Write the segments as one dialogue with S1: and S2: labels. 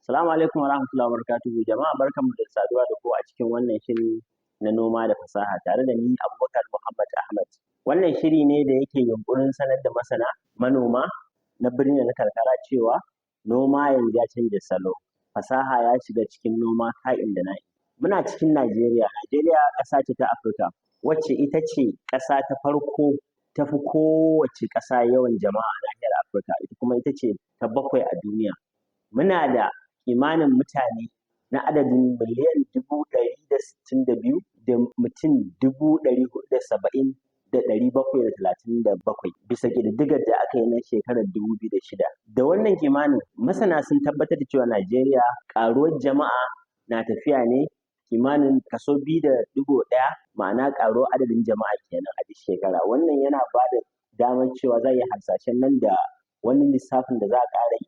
S1: Salamu alaikum warahmatullahi wabarakatuhu. Jama'a, barkanmu da saduwa da ku a cikin wannan shiri na noma da fasaha, tare da ni, Abubakar Muhammad Ahmad. Wannan shiri ne da yake yunƙurin sanar da masana manoma na birni da na karkara cewa noma yanzu ya canja salo, fasaha ya shiga cikin noma ka'in da na'in. Muna cikin Najeriya. Najeriya ƙasa ce ta Afirka wacce ita ce ƙasa ta farko, ta fi kowace ƙasa yawan jama'a a nahiyar Afirka, ita kuma ita ce ta bakwai a duniya. Muna da kimanin mutane na adadin miliyan 162,477,000 bisa ƙididdigar da aka yi na shekarar 2006. Da wannan kimanin, masana sun tabbatar da cewa Najeriya ƙaruwar jama'a na tafiya ne kimanin kaso 2.1, ma'ana ƙaruwar adadin jama'a kenan a duk shekara. Wannan yana ba da damar cewa za a iya hasashen nan da wani lissafin da za a ƙara yi,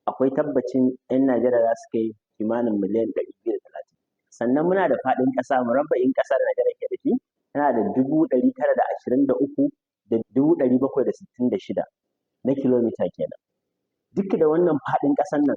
S1: akwai tabbacin ‘yan Najeriya za su kai kimanin miliyan 230. Sannan muna da faɗin ƙasa, murabba'in ƙasa da Najeriya ke da shi, tana da 923,766 na kilomita kenan. Duk da wannan faɗin ƙasan nan,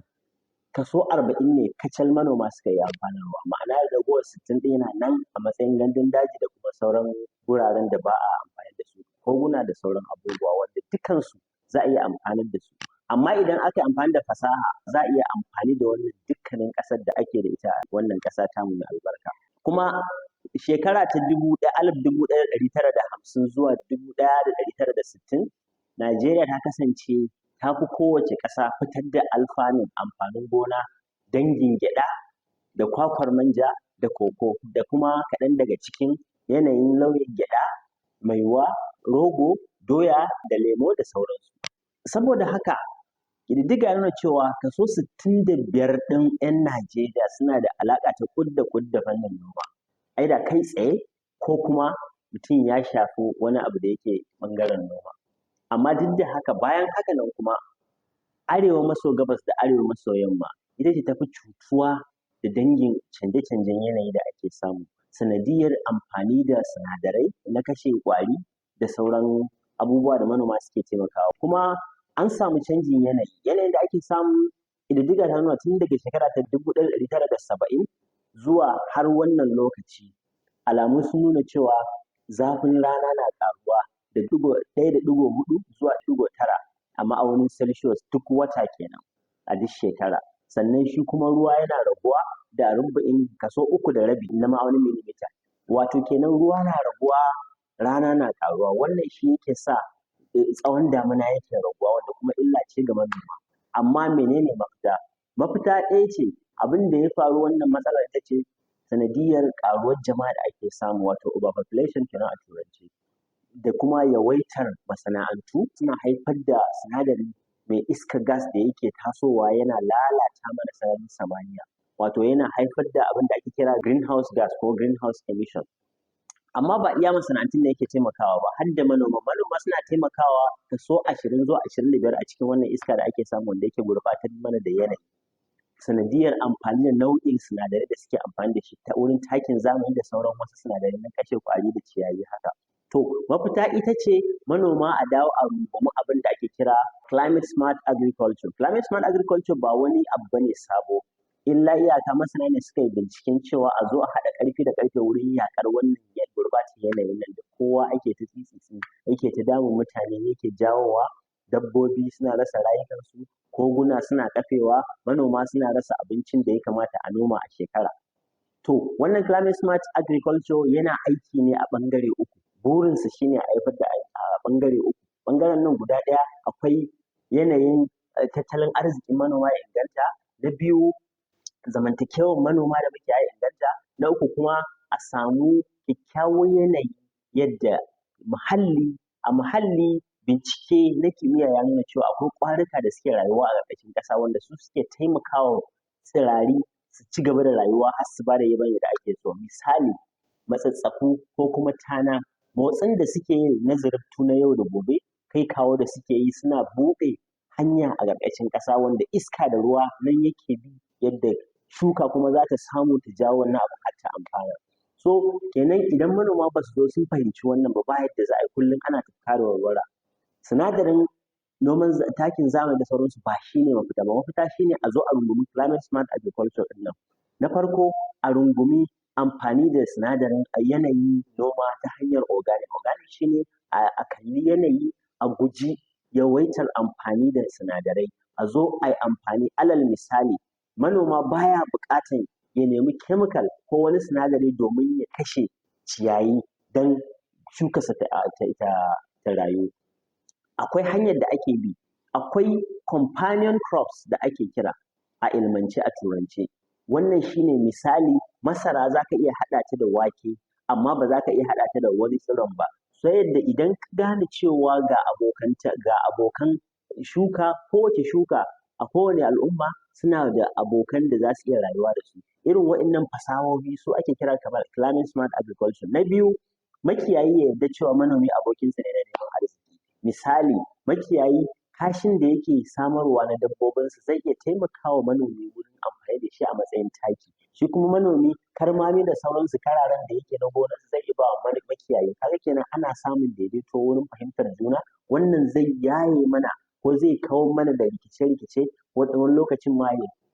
S1: kaso 40 ne kacal manoma suka yi amfanarwa, ma'ana ragowar 60 ɗin yana nan a matsayin gandun daji da kuma sauran wuraren da ba a amfani da su, koguna da sauran abubuwa wanda dukkansu za a iya amfanar da su. Amma idan aka yi amfani da fasaha, za a iya amfani da wannan dukkanin ƙasar da ake da ita a wannan ƙasa tamu mai albarka. Kuma shekara ta 1950 zuwa 1960, Najeriya ta kasance ta fi kowace ƙasa fitar da alfanun amfanin gona, dangin gyaɗa da kwakwar manja da koko, da kuma kaɗan daga cikin yanayin launin gyaɗa, maiwa, rogo, doya da lemo da sauransu. Saboda haka ƙididdiga ya nuna cewa kaso 65 ɗin ‘yan Najeriya suna da alaƙa ta ƙud da ƙud da fannin noma, either kai tsaye ko kuma mutum ya shafi wani abu da yake ɓangaren noma. Amma duk da haka, bayan haka nan kuma, arewa maso gabas da arewa maso yamma ita ce ta fi cutuwa da dangin canje-canjen yanayi da ake samu sanadiyyar amfani da sinadarai na kashe ƙwari da sauran abubuwa da manoma suke taimakawa. Kuma an samu canjin yanayi, yanayin da ake samu, ƙididdiga ta nuna tun daga shekara ta 1970 zuwa har wannan lokaci, alamu sun nuna cewa zafin rana na ƙaruwa da 1.4 zuwa 0.9 a ma'aunin Celsius duk wata kenan a duk shekara. Sannan shi kuma ruwa yana raguwa da rubu'in kaso 3.5 na ma'aunin millimeter. Wato kenan ruwa na raguwa, rana na ƙaruwa. Wannan shi yake sa tsawon damuna yake raguwa, wanda kuma illa ce ga manoma. Amma mene ne mafita? Mafita ɗaya ce. Abin da ya faru, wannan matsalar ita ce sanadiyyar ƙaruwar jama'a da ake samu, wato over population kenan a turance, da kuma yawaitar masana'antu, suna haifar da sinadari mai iskar gas da yake tasowa yana lalata mana sararin samaniya, wato yana haifar da abin da ake kira green house gas ko green house emission. Amma ba iya masana'antun ne yake taimakawa ba, har da manoma. Manoma suna taimakawa kaso 20 zuwa 25 a cikin wannan iska da ake samu wanda yake gurɓatar mana da yanayi, sanadiyyar amfani da nau'in sinadarai da suke amfani da shi ta wurin takin zamani da sauran wasu sinadarai na kashe ƙwari da ciyayi haka. To, mafita ita ce manoma a dawo a rungumi abin da ake kira climate smart agriculture. Climate smart agriculture ba wani abu ba ne sabo, illa iyaka masana ne suka yi binciken cewa a zo a haɗa ƙarfi da ƙarfe wurin yaƙar wannan gurɓatar yanayin nan da kowa ake ta tsitsi, yake ta damun mutane, yake jawowa dabbobi suna rasa rayukansu, koguna suna ƙafewa, manoma suna rasa abincin da ya kamata a noma a shekara. To, wannan climate smart agriculture yana aiki ne a ɓangare uku. Burinsa shi ne a haifar da a ɓangare uku. Ɓangaren nan guda ɗaya, akwai yanayin tattalin arzikin manoma ya inganta, na biyu, zamantakewar manoma da makiyaya ya inganta, na uku kuma, a samu kyakkyawan yanayi yadda muhalli. A muhalli, bincike na kimiyya ya nuna cewa akwai ƙwarika da suke rayuwa a ƙarƙashin ƙasa wanda su suke taimakawa tsirari su ci gaba da rayuwa har su ba da yabanyar da ake so. Misali, matsattsaku ko kuma tana, motsin da suke yi na zurubtu na yau da gobe, kai kawo da suke yi, suna buɗe hanya a ƙarƙashin ƙasa wanda iska da ruwa nan yake bi, yadda shuka kuma za ta samu ta jawo wannan abun har ta amfana. So kenan idan manoma ba su zo sun fahimci wannan ba, ba yadda za a yi, kullum ana tufka da warwara. Sinadarin Noman takin zamani da sauransu ba shi ne mafita ba. Mafita shi ne a zo a rungumi climate smart agriculture ɗin nan. Na farko, a rungumi amfani da sinadarin yanayi, noma ta hanyar organic. Organic shi ne a kalli yanayi, a guji yawaitar amfani da sinadarai, a zo a yi amfani. Alal misali, manoma baya buƙatan ya nemi chemical ko wani sinadari domin ya kashe ciyayi don shukarsa ta rayu. Akwai hanyar da ake bi, akwai companion crops da ake kira a ilmance, a turance. Wannan shi ne misali, masara za ka iya haɗa ta da wake, amma ba za ka iya haɗa ta da wani tsiron ba. Ta yadda idan ka gane cewa ga abokan shuka, kowace shuka a kowane al'umma suna da abokan da za su iya rayuwa da su. Irin waɗannan fasahohi su ake kira climate smart agriculture. Na biyu, makiyayi ya yarda cewa manomi abokinsa ne na neman arziki. Misali, makiyayi kashin da yake samarwa na dabbobinsa zai iya taimakawa manomi wurin amfani da shi a matsayin taki. Shi kuma manomi, karmami da sauransu, kararen da yake na gonarsa zai iya ba wa makiyayi. Ka ga kenan ana samun daidaito wurin fahimtar juna. Wannan zai yaye mana ko zai kawar mana da rikice-rikice, wani lokacin ma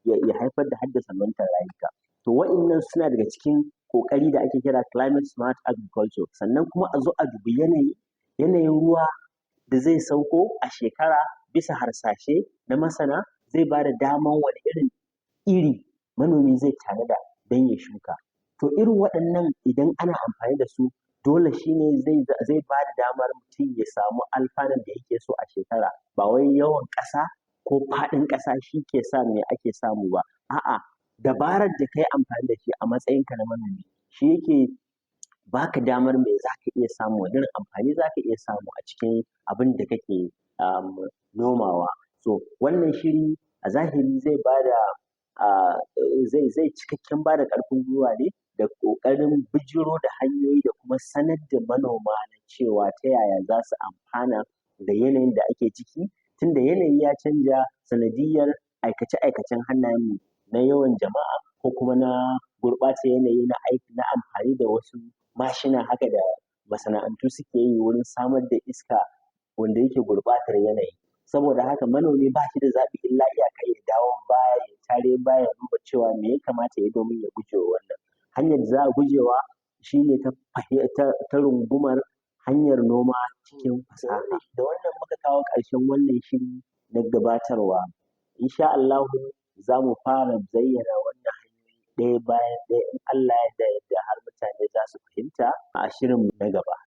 S1: ya haifar da haddasa salwantar rayuka. To, waɗannan suna daga cikin ƙoƙari da ake kira climate smart agriculture. Sannan kuma a zo a dubi yanayi, yanayin ruwa da zai sauko a shekara bisa harsashe na masana zai ba da daman wane irin iri manomi zai tanada don ya shuka. To, irin waɗannan idan ana amfani da su, dole shi ne zai ba da damar mutum ya samu alfanun da yake so a shekara. Ba wai yawan ƙasa ko faɗin ƙasa shi ke sa me ake samu ba, a'a, dabarar da ka yi amfani da shi a matsayinka na manomi shi yake baka damar me za ka iya samu, wane irin amfani za ka iya samu a cikin abin da kake nomawa. So wannan shiri a zahiri zai bada zai cikakken bada ƙarfin gwiwa ne da ƙoƙarin bijiro da hanyoyi da kuma sanar da manoma cewa ta yaya za su amfana da yanayin da ake ciki, tunda yanayi ya canja sanadiyyar aikace-aikacen hannayenmu na yawan jama'a ko kuma na gurɓatar yanayi na amfani da wasu mashina haka da masana'antu suke yi wurin samar da iska wanda yake gurɓatar yanayi. Saboda haka manomi ba shi da zaɓi illa iyaka ya dawo baya, ya tare baya, ya duba cewa me ya kamata ya yi domin ya guje wa wannan. Hanyar da za a gujewa shi ne ta rungumar hanyar noma cikin fasaha. Da wannan muka kawo ƙarshen wannan shiri na gabatarwa. In sha Allahu za mu fara zayyana wannan hanyoyi ɗaya bayan ɗaya, in Allah ya yarda, yadda har mutane za su fahimta a shirinmu na gaba.